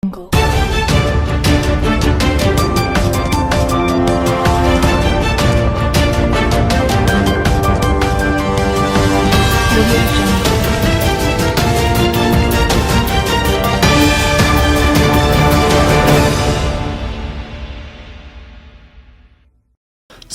Jungle. Audio Jungle.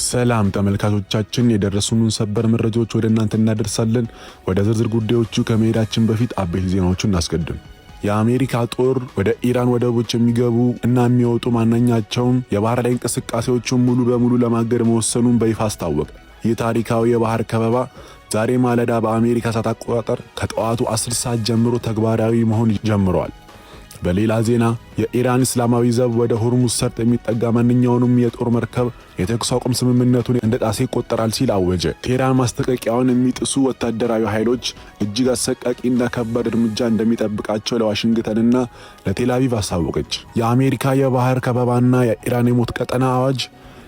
ሰላም ተመልካቾቻችን፣ የደረሱንን ሰበር መረጃዎች ወደ እናንተ እናደርሳለን። ወደ ዝርዝር ጉዳዮቹ ከመሄዳችን በፊት አበይት ዜናዎቹን እናስቀድም። የአሜሪካ ጦር ወደ ኢራን ወደቦች የሚገቡ እና የሚወጡ ማንኛቸውም የባህር ላይ እንቅስቃሴዎችን ሙሉ በሙሉ ለማገድ መወሰኑን በይፋ አስታወቀ። ይህ ታሪካዊ የባህር ከበባ ዛሬ ማለዳ በአሜሪካ ሰዓት አቆጣጠር ከጠዋቱ 10 ሰዓት ጀምሮ ተግባራዊ መሆን ጀምሯል። በሌላ ዜና የኢራን እስላማዊ ዘብ ወደ ሆርሙዝ ሰርጥ የሚጠጋ ማንኛውንም የጦር መርከብ የተኩስ አቁም ስምምነቱን እንደ ጣሰ ይቆጠራል ሲል አወጀ። ቴህራን ማስጠንቀቂያውን የሚጥሱ ወታደራዊ ኃይሎች እጅግ አሰቃቂና ከባድ እርምጃ እንደሚጠብቃቸው ለዋሽንግተንና ለቴልአቪቭ አሳወቀች። የአሜሪካ የባህር ከበባና የኢራን የሞት ቀጠና አዋጅ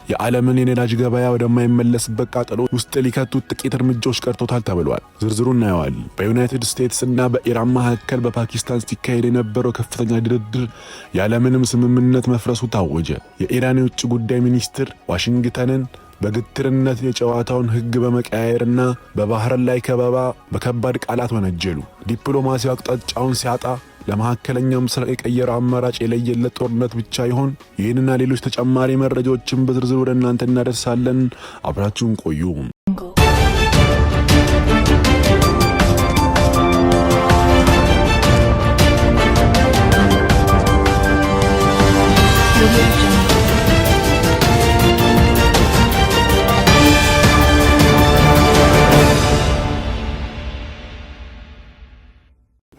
የዓለምን የነዳጅ ገበያ ወደማይመለስበት ቃጠሎ ውስጥ ሊከቱት ጥቂት እርምጃዎች ቀርቶታል ተብሏል። ዝርዝሩ እናየዋል። በዩናይትድ ስቴትስ እና በኢራን መካከል በፓኪስታን ሲካሄድ የነበረው ከፍተኛ ድርድር ያለምንም ስምምነት መፍረሱ ታወጀ። የኢራን የውጭ ጉዳይ ሚኒስትር ዋሽንግተንን በግትርነት የጨዋታውን ሕግ በመቀያየርና በባህር ላይ ከበባ በከባድ ቃላት ወነጀሉ። ዲፕሎማሲው አቅጣጫውን ሲያጣ ለመካከለኛው ምስራቅ የቀየረው አማራጭ የለየለት ጦርነት ብቻ ይሆን? ይህንና ሌሎች ተጨማሪ መረጃዎችን በዝርዝር ወደ እናንተ እናደርሳለን። አብራችሁን ቆዩ። Jungle. Audio Jungle.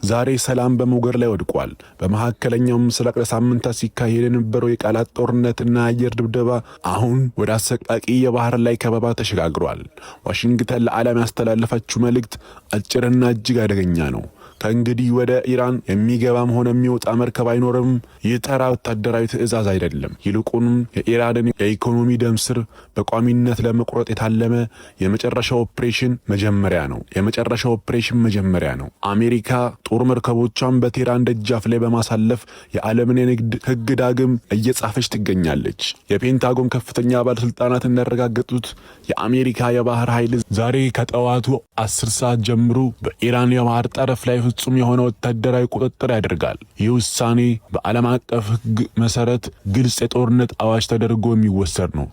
ዛሬ ሰላም በሞገድ ላይ ወድቋል። በመካከለኛው ምስራቅ ለሳምንታት ሲካሄድ የነበረው የቃላት ጦርነትና አየር ድብደባ አሁን ወደ አሰቃቂ የባህር ላይ ከበባ ተሸጋግሯል። ዋሽንግተን ለዓለም ያስተላለፈችው መልእክት አጭርና እጅግ አደገኛ ነው። ከእንግዲህ ወደ ኢራን የሚገባም ሆነ የሚወጣ መርከብ አይኖርም። ይህ ተራ ወታደራዊ ትዕዛዝ አይደለም። ይልቁንም የኢራንን የኢኮኖሚ ደም ስር በቋሚነት ለመቁረጥ የታለመ የመጨረሻው ኦፕሬሽን መጀመሪያ ነው። የመጨረሻው ኦፕሬሽን መጀመሪያ ነው። አሜሪካ ጦር መርከቦቿን በቴህራን ደጃፍ ላይ በማሳለፍ የዓለምን የንግድ ሕግ ዳግም እየጻፈች ትገኛለች። የፔንታጎን ከፍተኛ ባለስልጣናት እንዳረጋገጡት የአሜሪካ የባህር ኃይል ዛሬ ከጠዋቱ 10 ሰዓት ጀምሮ በኢራን የባህር ጠረፍ ላይ ፍጹም የሆነ ወታደራዊ ቁጥጥር ያደርጋል። ይህ ውሳኔ በዓለም አቀፍ ሕግ መሰረት ግልጽ የጦርነት አዋጅ ተደርጎ የሚወሰድ ነው።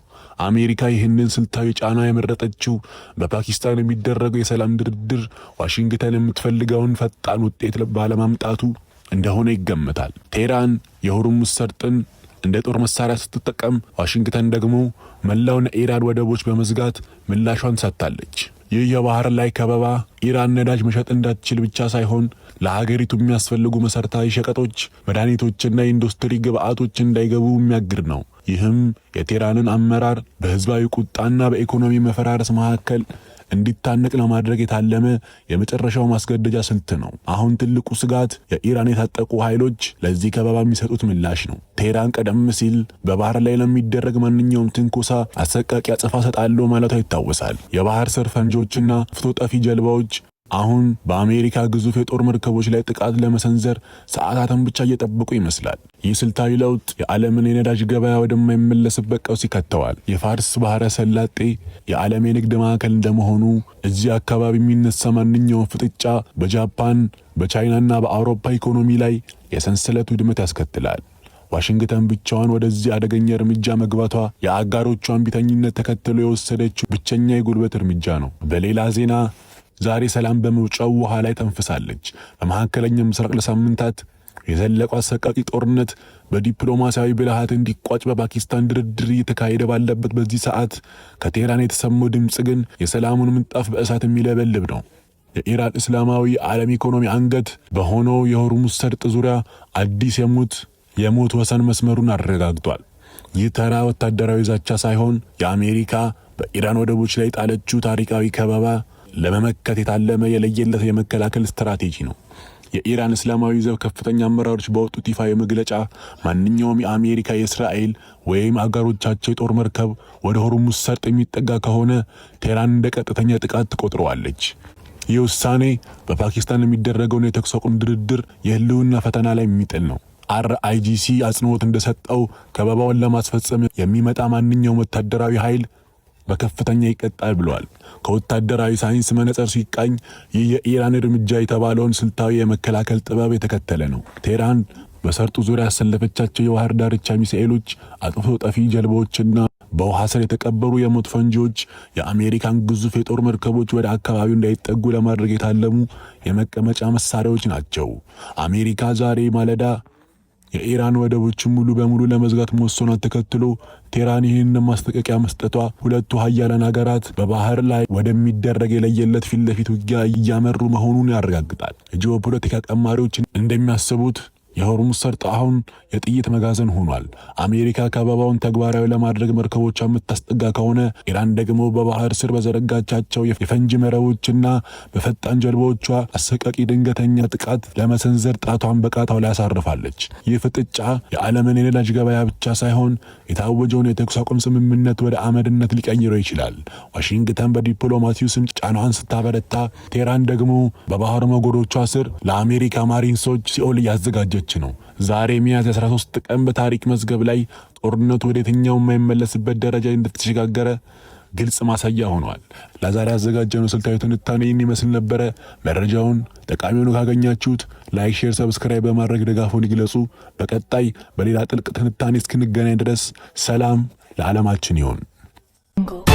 አሜሪካ ይህንን ስልታዊ ጫና የመረጠችው በፓኪስታን የሚደረገው የሰላም ድርድር ዋሽንግተን የምትፈልገውን ፈጣን ውጤት ባለማምጣቱ እንደሆነ ይገመታል። ቴህራን የሆርሙዝ ሰርጥን እንደ ጦር መሳሪያ ስትጠቀም፣ ዋሽንግተን ደግሞ መላውን የኢራን ወደቦች በመዝጋት ምላሿን ሰጥታለች። ይህ የባህር ላይ ከበባ ኢራን ነዳጅ መሸጥ እንዳትችል ብቻ ሳይሆን ለሀገሪቱ የሚያስፈልጉ መሰረታዊ ሸቀጦች፣ መድኃኒቶችና የኢንዱስትሪ ግብዓቶች እንዳይገቡ የሚያግድ ነው። ይህም የቴህራንን አመራር በህዝባዊ ቁጣና በኢኮኖሚ መፈራረስ መካከል እንዲታነቅ ለማድረግ የታለመ የመጨረሻው ማስገደጃ ስልት ነው። አሁን ትልቁ ስጋት የኢራን የታጠቁ ኃይሎች ለዚህ ከበባ የሚሰጡት ምላሽ ነው። ቴህራን ቀደም ሲል በባህር ላይ ለሚደረግ ማንኛውም ትንኮሳ አሰቃቂ አጸፋ እሰጣለሁ ማለቷ ይታወሳል። የባህር ስር ፈንጂዎችና አጥፍቶ ጠፊ ጀልባዎች አሁን በአሜሪካ ግዙፍ የጦር መርከቦች ላይ ጥቃት ለመሰንዘር ሰዓታትን ብቻ እየጠበቁ ይመስላል። ይህ ስልታዊ ለውጥ የዓለምን የነዳጅ ገበያ ወደማይመለስበት ቀውስ ይከተዋል። የፋርስ ባህረ ሰላጤ የዓለም የንግድ ማዕከል እንደመሆኑ እዚህ አካባቢ የሚነሳ ማንኛውም ፍጥጫ በጃፓን፣ በቻይናና በአውሮፓ ኢኮኖሚ ላይ የሰንሰለት ውድመት ያስከትላል። ዋሽንግተን ብቻዋን ወደዚህ አደገኛ እርምጃ መግባቷ የአጋሮቿን ቢተኝነት ተከትሎ የወሰደችው ብቸኛ የጉልበት እርምጃ ነው። በሌላ ዜና ዛሬ ሰላም በመውጫው ውሃ ላይ ተንፍሳለች። በመካከለኛው ምስራቅ ለሳምንታት የዘለቀው አሰቃቂ ጦርነት በዲፕሎማሲያዊ ብልሃት እንዲቋጭ በፓኪስታን ድርድር እየተካሄደ ባለበት በዚህ ሰዓት ከቴህራን የተሰማው ድምፅ ግን የሰላሙን ምንጣፍ በእሳት የሚለበልብ ነው። የኢራን እስላማዊ የዓለም ኢኮኖሚ አንገት በሆነው የሆርሙዝ ሰርጥ ዙሪያ አዲስ የሞት ወሰን መስመሩን አረጋግጧል። ይህ ተራ ወታደራዊ ዛቻ ሳይሆን የአሜሪካ በኢራን ወደቦች ላይ ጣለችው ታሪካዊ ከበባ ለመመከት የታለመ የለየለት የመከላከል ስትራቴጂ ነው። የኢራን እስላማዊ ዘብ ከፍተኛ አመራሮች ባወጡት ይፋዊ መግለጫ ማንኛውም የአሜሪካ፣ የእስራኤል ወይም አጋሮቻቸው የጦር መርከብ ወደ ሆርሙዝ ሰርጥ የሚጠጋ ከሆነ ቴህራን እንደ ቀጥተኛ ጥቃት ትቆጥረዋለች። ይህ ውሳኔ በፓኪስታን የሚደረገውን የተኩስ አቁም ድርድር የህልውና ፈተና ላይ የሚጥል ነው። IRGC አጽንኦት እንደሰጠው ከበባውን ለማስፈጸም የሚመጣ ማንኛውም ወታደራዊ ኃይል በከፍተኛ ይቀጣል ብለዋል። ከወታደራዊ ሳይንስ መነጽር ሲቃኝ ይህ የኢራን እርምጃ የተባለውን ስልታዊ የመከላከል ጥበብ የተከተለ ነው። ቴህራን በሰርጡ ዙሪያ ያሰለፈቻቸው የባህር ዳርቻ ሚሳኤሎች፣ አጥፍቶ ጠፊ ጀልባዎችና በውሃ ስር የተቀበሩ የሞት ፈንጂዎች የአሜሪካን ግዙፍ የጦር መርከቦች ወደ አካባቢው እንዳይጠጉ ለማድረግ የታለሙ የመቀመጫ መሳሪያዎች ናቸው። አሜሪካ ዛሬ ማለዳ የኢራን ወደቦችን ሙሉ በሙሉ ለመዝጋት መወሰኗን ተከትሎ ቴህራን ይህንን ማስጠንቀቂያ መስጠቷ ሁለቱ ሀያላን ሀገራት በባህር ላይ ወደሚደረግ የለየለት ፊት ለፊት ውጊያ እያመሩ መሆኑን ያረጋግጣል። የጂኦፖለቲካ ቀማሪዎች እንደሚያስቡት የሆርሙዝ ሰርጥ አሁን የጥይት መጋዘን ሆኗል። አሜሪካ ከበባውን ተግባራዊ ለማድረግ መርከቦቿ የምታስጠጋ ከሆነ ኢራን ደግሞ በባህር ስር በዘረጋቻቸው የፈንጂ መረቦችና በፈጣን ጀልባዎቿ አሰቃቂ ድንገተኛ ጥቃት ለመሰንዘር ጣቷን በቃታው ላይ ያሳርፋለች። ይህ ፍጥጫ የዓለምን የነዳጅ ገበያ ብቻ ሳይሆን የታወጀውን የተኩስ አቁም ስምምነት ወደ አመድነት ሊቀይረው ይችላል። ዋሽንግተን በዲፕሎማሲው ስም ጫናዋን ስታበረታ፣ ቴህራን ደግሞ በባህር ሞገዶቿ ስር ለአሜሪካ ማሪንሶች ሲኦል እያዘጋጀች ነው። ዛሬ ሚያዝያ 13 ቀን በታሪክ መዝገብ ላይ ጦርነቱ ወደ የትኛው የማይመለስበት ደረጃ እንደተሸጋገረ ግልጽ ማሳያ ሆኗል። ለዛሬ ያዘጋጀነው ስልታዊ ትንታኔ ይህን ይመስል ነበረ። መረጃውን ጠቃሚ ሆኖ ካገኛችሁት like፣ share፣ subscribe በማድረግ ድጋፎን ይግለጹ። በቀጣይ በሌላ ጥልቅ ትንታኔ እስክንገናኝ ድረስ ሰላም ለዓለማችን ይሁን። Jungle.